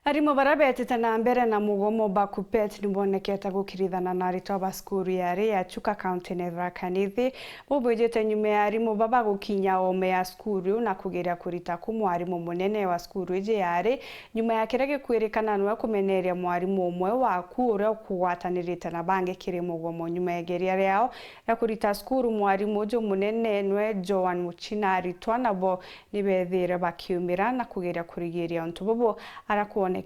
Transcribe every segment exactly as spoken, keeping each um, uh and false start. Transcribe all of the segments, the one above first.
Arimu baria beetite na mbere na mugomo ba KUPPET nibonekete gukirithana na aritwa ba cukuru ya ari ya Chuka, kaunti ya Tharaka Nithi. Buu bwijite nyuma ya arimu baba gukinya oome ya cukuru iu na kugeria kurita ku mwarimu munene wa cukuru iji ya ari, nyuma ya kiria gikwirikana niwe kumeneria mwarimu umwe wa ku uria ukugwatanirite na bangi kiri mugomo. Nyuma ya igeria riao ria kurita cukuru, mwarimu uju munene niwe Joan Muchina, aritwa nabo ni beethire bakiumira na kugeria kurigiiria untu bubu, ara kwonekere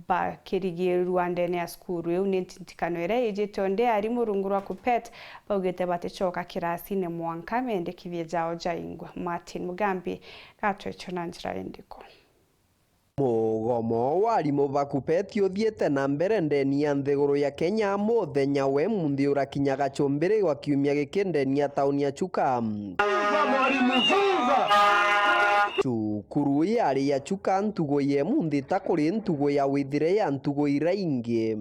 bakirigiirua ndene ya cukuru iu. Ni ntintikano iria ijite o ndi arimu rungu rwa KUPPET baugite baticoka kirasine mwanka mendekithia jao jaingwa. Martin Mugambi gatwecho na njira indiko. Mugomo wa arimu ba KUPPET uthiite na mbere ndeni ya nthiguru ya Kenya muthenya wa imunthi urakinya gacumbiri gwa kiumia giki ndeni ya tauni ya Chuka. Cukuru ya ari ya Chuka ntugu ya imunthi ta kuri ntugu ya withire ya ntugu iria ingi.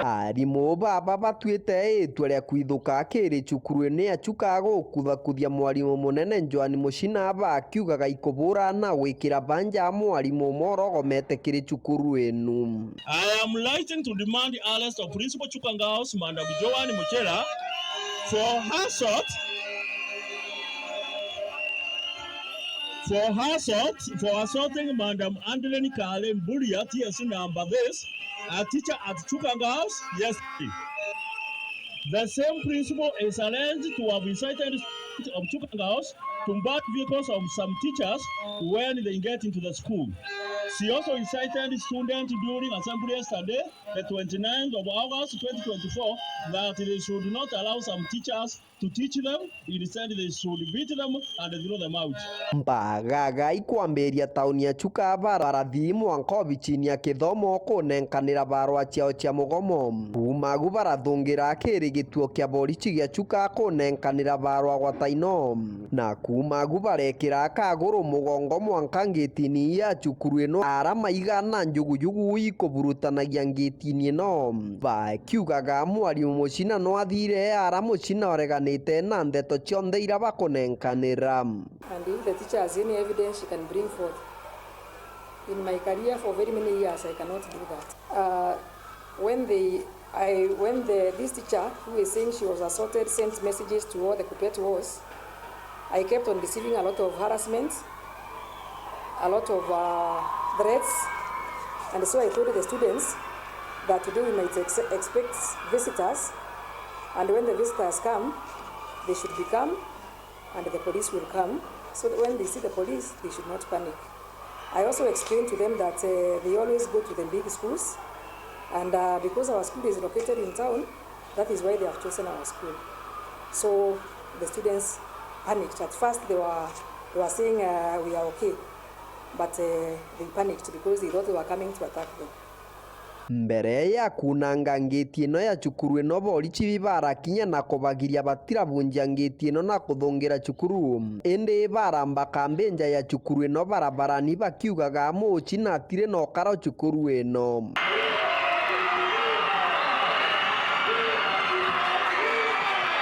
Arimu baba batuite itua ria kwithuka kiri cukuru ino ya Chuka gukuthakuthia mwarimu munene Joan Muchina, bakiugaga ikubura na gwikira banja mwarimu umwe urogomete kiri cukuru inu. I am writing to demand arrest of Principal Chuka Girls, Madam Joan Muchira, for her assault, for her assault, for assaulting Madam Andeline Kale Mburia, T S C number this, a teacher at Chuka Girls yesterday. The same principal is alleged to have incited students of Chuka Girls to burn vehicles of some teachers when they get into the school. She also incited students during assembly yesterday, the twenty-ninth of August twenty twenty-four, that they should not allow some teachers to teach them, instead they should beat them and throw them out. Mbagaga ikwambiria tauni ya Chuka bara-, barathi mwanka obichini ya kithomo kunenkanira barua ciao cia mugomo. Kuuma agu barathungira kiri gituo kia borichi gia Chuka kunenkanira barua gwa taino. Na kuuma agu barekira kaguru mugongo mwanka ngitini ya cukuru ino, ara maiga na njugujugu ikuburutanagia ngitini ino. Bakiugaga mwarimu Muchina no athire, ara Muchina oreganite na ndeto cionthe ira bakunenkanira. And if the teacher has any evidence she can bring forth. In my career for very many years, I cannot do that. Uh, when they, I, when the, this teacher who is saying she was assaulted sent messages to all the KUPPET walls, I kept on receiving a lot of harassment, a lot of, uh, threats, and so I told the students that today we might ex-, expect visitors, and when the visitors come, they should be calm, and the police will come, so that when they see the police, they should not panic. I also explained to them that, uh, they always go to the big schools, and, uh, because our school is located in town, that is why they have chosen our school. So the students panicked. At first they were, they were saying, uh, "We are okay," but, uh, they panicked because they thought they were coming to attack them. Mbere ya kunanga ngiti ino ya cukuru ino, borichi barakinya na kubagiria batirabunjia ngiti ino na kuthungira cukuru. Indi baramba kambi nja ya cukuru ino barabarani bakiugaga, "Muchina atiri na ukara o cukuru ino."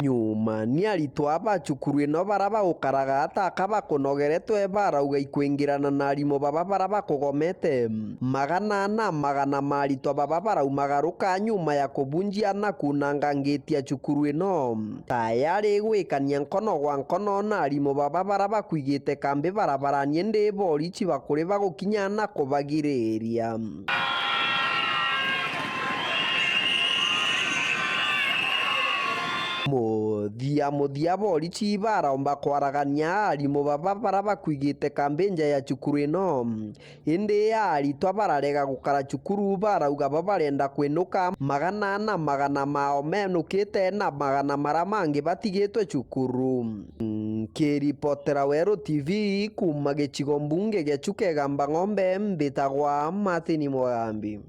Nyuma ni aritwa ba cukuru ino bara bagukaraga ataka bakunogeretwe barauga ikwingirana na arimu baba bara bakugomete. Magana na magana ma aritwa baba baraumagaruka nyuma ya kubunjia na kunanga ngiti ya cukuru ino, tayari gwikania nkono gwa nkono na arimu baba bara bakwigite kambi barabarani, indi borichi bakuri bagukinya na kubagiriria. Muthia muthia, borichi baromba kwaragania arimu baba bara bakwigite kambi nja ya cukuru ino. Indi aritwa bararega gukara cukuru, barauga bo barenda kwinuka. Magana na magana mao menukite, na magana mara mangi batigitwe cukuru. Nkiripotera Weru T V kuuma gicigo mbunge gia Chuka Igamba Ng'ombe, mbitagwa Martin Mugambi.